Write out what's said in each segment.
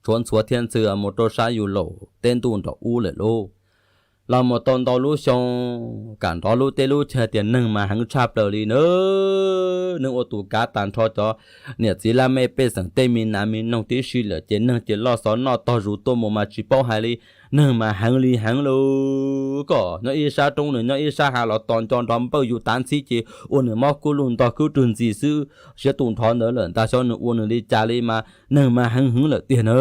tshuav Ntxhuav thiab Ntxhw mus rau sab yus laus teb ntuj nraum ub lawm lauj. Los mus tau ntau lub xyoo, kam nrov lub teb lub chaw tias neeg mas heev tshaj plaws li na. Neeg ua tus kav tag nrho cov niam txiv laj mej pej xeem tej me nas me noog tib si lawm ces neeg ces loj xov noj tog zus tuaj mus mas tsis paub hais li. Neeg mas heev li heev lauj. Kom nyob ib sab roob nws nyob ib sab hav los tos nco nrov npawj yus tav ntxhib ces ua nws mob kub lug ntog kub rwg ntxis xwb. Siav tus nrhov ntawd lawm ntag xyov nws ua nws li cas li mas neeg mas heev heev lawm tiag na.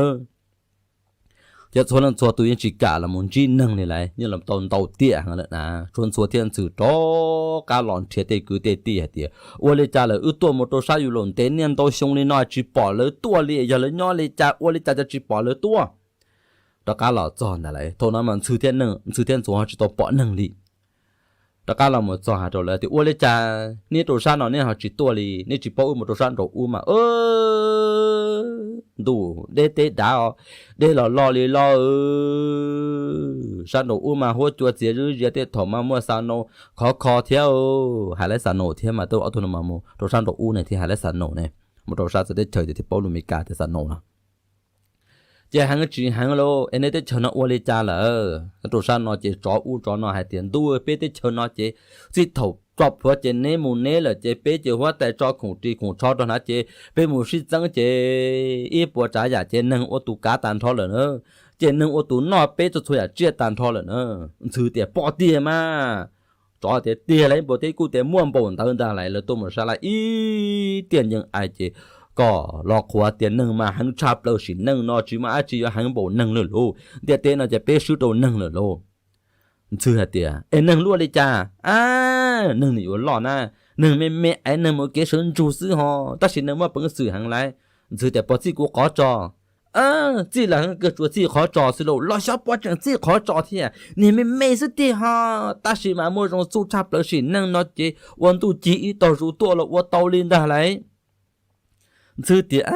Ces Ntxhuav leej Ntxhuav tus yeej tsis kam los mus ntsib neeg li lawm, yeej los tau ntau tiam heev lawm na. Tshuav Ntxhuav thiab Ntxhw rov qab los nrhiav tej kwv tej tij hais tias ua li cas lawm, wb tuaj mus rau sab yus laus ntev niaj ntau xyoo li no tsis pom lawv tuaj li, yog lawv nyob li cas ua li cas tsis pom lawv tuaj. Rov qab los txog ntawd lawm, thaum no mas Ntxhw thiab Ntxhw thiab Ntxhuav ho tsis tau pom neeg li. Rov qab los mus txog hais rau lawv tias ua li cas neb rau sab no neb ho tsis tuaj li, neb tsis paub wb mus rau sab nraum ub mas ntuj deb teb dav os, deb los loj li loj. Sab nraum ub mas huab cua txias zib zias tej thaum mas muaj xa nau khov kho thiab. Hais lawv xa nau thiab mas twb ob tug no mas mus rau sab nraum ub ne thiaj hais lawv xa nau ne, mus rau sab txawv teb chaws ces thiaj paub lus Meskas tias xa nau no. Ces heev tsis heev lauj, es nej teb chaws no ua li cas lawm? Rau sab no ces tsov ub tsov no hais tias ntuj, peb teb chaws no ces txij thaum tso plhuav ces neb mus neb lawm ces peb ces huab tais tso khoom ris khoom tsho rau hnav ces peb mus sib txeeb ces ib puas tsav yam ces neeg ua tus kav tag nrho lawm na, ces neeg ua tus noj peb txhua txhua yam tsiaj tag nrho lawm na. Ntxhw tias pom tiag mas. Tsov tias tiag lauj, npaum teb kuj tias muaj npaum ntawd ntag lauj, lawv tuaj mus sab laj ib tiaj ncees ais ces kom los qhuas tias neeg mas heev tshaj plaws sim neej no tsis muaj dab tsi yuav heev npaum neeg lawm lauj, ntiaj teb no ces peb swb rau neeg lawm lauj. Ntxhw hais tias es neeg luaj li cas a, neeg nws yuav loj na, neeg me me aiv neeg mus kev sawv ntsug xwb ho, tab sis neeg muaj peev xwm heev lauj. Ntxhw tias pov txij kuv qhov tso. Txij los heev kawg, tsuas txij qhov tso xwb lauj, los xyov puas tseem txij qhov tso thiab, niag me me xwb tiag ho, tab sis mas muaj zoo txuj tshaj plaws sim neej no ces ua ntuj cig ib tog zus tuaj los ua tau li ntag lauj. Ntxhw tias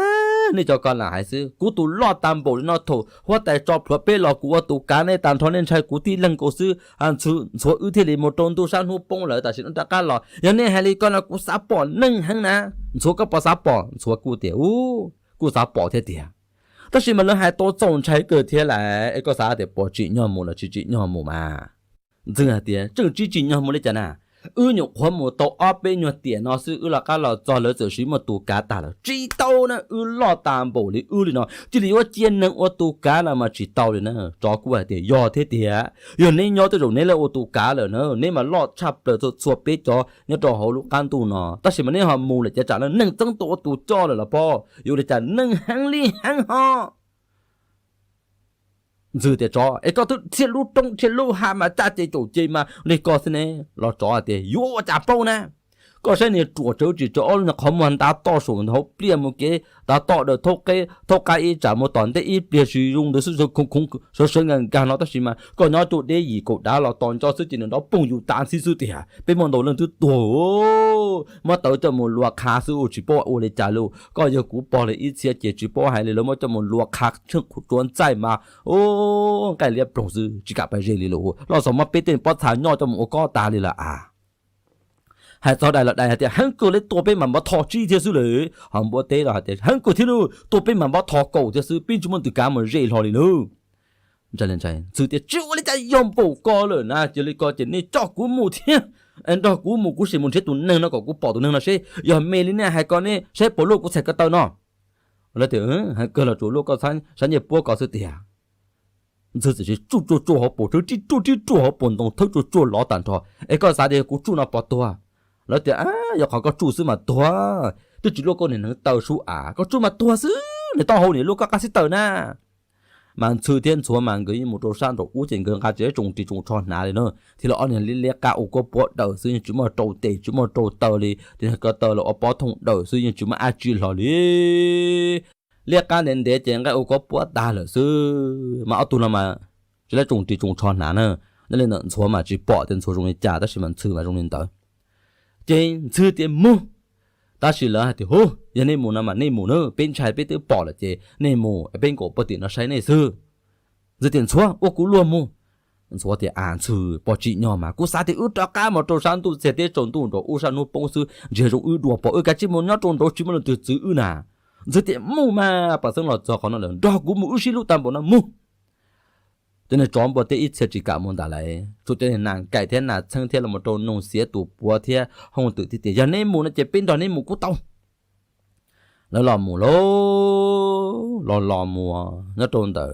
nej cov ko lam hais xwb, kuv tus loj tag npaum li no thaum huab tais tso plhuav peb los kuv ua tus kav nej tag nrho, nej ntshai kuv tib leeg nkaus xwb. Ntxhuav wb thiaj li mus rau ntuj sab hnub poob lawm, tam sim no rov qab los yog nej hais li ko no kuv xav pom neeg heev na. Ntxhuav koj puas xav pom? Ntxhuav kuj tias u, kuj xav pom thiab tiag, tab sis mas lawv hais tau txaus ntshai kawg thiab lauj, es koj xav tias puas tsim nyog mus los tsis tsim nyog mus mas. Ntxhw hais tias tseem tsis tsim nyog mus li cas na, wb nyuam qhuav mus tau ob peb nyuag tiam no xwb wb los qab los txog lawv txawm siv muaj tus kav tag lawm, tsis tau na, wb loj tas npaum li wb li no cia li yuav cia neeg ua tus kav los mas tsis tau li na. Tsov kuj hais tias yog thiab tiag, yog neb nyob tej zaum neb lawv ua tus kav lawm na, neb mas loj tshaj plaws txhua txhua peb cov nyob rau hauv lub qab ntuj no, tab sis mas neb ho mus lawm ces tsam no neeg txeeb tau ua tus coj lawm los pob, yuav ua li cas neeg heev li heev ho. Ntxhw tias tsov es koj twb thiaj lub roob thiaj lub hav mas caj ces caum ces mas li ko xwb ne. Los tsov tias yuav ua cas paub na, koj saib niag ruam tsawv tsis tsawv ob lub niag qhov muag ntav toj saum hauv pliaj mus kev tav toj daws thaub qab ib tsam mus tom ntej ib pliag tsis zoo ntawd xwb, khoov khoov sawv sawv nkag nkag no tab sis mas koj nyob cuj deb yim kaum dav los tos nco xwb ces nws nrov poog yus tav ntxhib xwb tiag, peb muaj ntau leej twb tuag, muab tawv coj mus luas qha xwb tsis paub ua li cas li. Koj yog kuv pog li ib txhia ces tsis paub hais li, lawv muab coj mus luas qha tsheej tsuav ntxaij mas nqaij liab ploog xwb tsis kam pab ze li lawm, los xav muab peb tej pob txha nyob coj mus ua kob tas li lawm a. Hais txog dais los dais hais tias heev kawg li, tua peb mas npov tho tsib thiab xwb lawm, ho npua teb los hais tias heev kawg thiab lauj, tua peb mas npov tho kaum thiab xwb, peb tsis muaj tus kav mus ze hlo li lauj. Ntxhw tias tsis ua li cas, yog npaum ko lawm na, cia li ko ces nej coj kuv mus thiab, nrog kuv mus, kuv sim mus nrhiav tus neeg no kom kuv pom tus neeg no seb yog me li nej hais ko ne, saib puas luaj kuv txhais ko taw no. Lawv tias heev kawg los tsuas luaj koj sab nyiaj puab ko xwb tiag. Ntxhw txawm tsuj tsuj tsuj hauv paus tsawb, tib tsuj tib tsuj hauv paus ntoo thawb tsuj tsuj lov tag nrho. Es koj xav tias kuv tsuj no puas tuag? Lawv tias yog qhov koj tsuj xwb mas tuag, twb tsis luaj koj niag neev taw sub av, koj tsuj mas tuag xwb, niag taub hau niam luaj koj qab xib taws na. Mas Ntxhw thiab Ntxhuav mas nkawd yeej mus rau sab nraum ub ces nkawd nqa tsis tsoos ris tsoos tsho hnav li na, thiaj li ob niag liab liab qab ua kuab puab daws xwb, yeej tsis muaj rau tes tsis muaj rau taw li, tes ko taw los ua pob thooj daws xwb, yeej tsis muaj dab tsi hlo li. Liab qab ntev ntev ces nqaij ua kuab puab tag lawm xwb. Mas ob tug no mas tsis lab tsoos ris tsoos tsho hnav na. Nyob li ntawm Ntxhuav mas tsis pom tias Ntxhuav zoo li cas tab sis mas Ntxhw mas zoo li ntawd. Ces Ntxhw tias mus, tab sis lawv hais tias hu, yog nej mus no mas nej mus na, peb ntshai peb twb pom lawm ces nej mus, peb nkaum puag tim no saib nej xwb. Ntxhw tias Ntxhuav ua kuv luag mus. Ntxhuav tias a Ntxhw, pom tsim nyog mas kuv xav tias wb rov qab mus rau sab ntuj txiag teb tsaus ntuj nraud ub sab hnub poob xwb ntshe zoo wb dua, pom wb kav tsij mus nyob rau nraud tsis muaj leej twg txwv wb na. Ntxwg tias, Mus mas, pam xeeb los txog qhov no lawm, nrog kuv mus wb sib hlub tag npaum no, mus. Cov niag tsov npua teb ib txhia tsis kam mus ntag lauj, tsuas cov niag nas nkaim thiab nas txheeb thiab los mus rau noog xiav tus puav thiab hooj twm thiab tias, Yog neb mus no ces peb nrog neb mus kuj tau. Lawv los mus lauj, los los mus nyob rau ntawm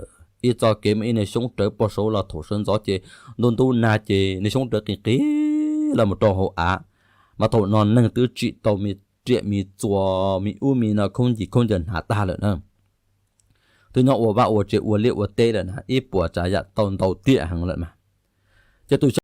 ib txoj kev muaj ib niag xyoob rawv pog saud los thaum sawv ntxov ces ntuj ntub nag ces niag xyoob rawv qis qis los mus rau hauv av, mas thaum no neeg twb tsim tau me riam me txuas me ub me no khaub ncaws khaub ncaws hnav tag lawm na. Twb nyob ua vaj ua tsev ua liaj ua teb lawm na, ib puas tsav yam tau ntau tiam heev lawm mas. Ces tus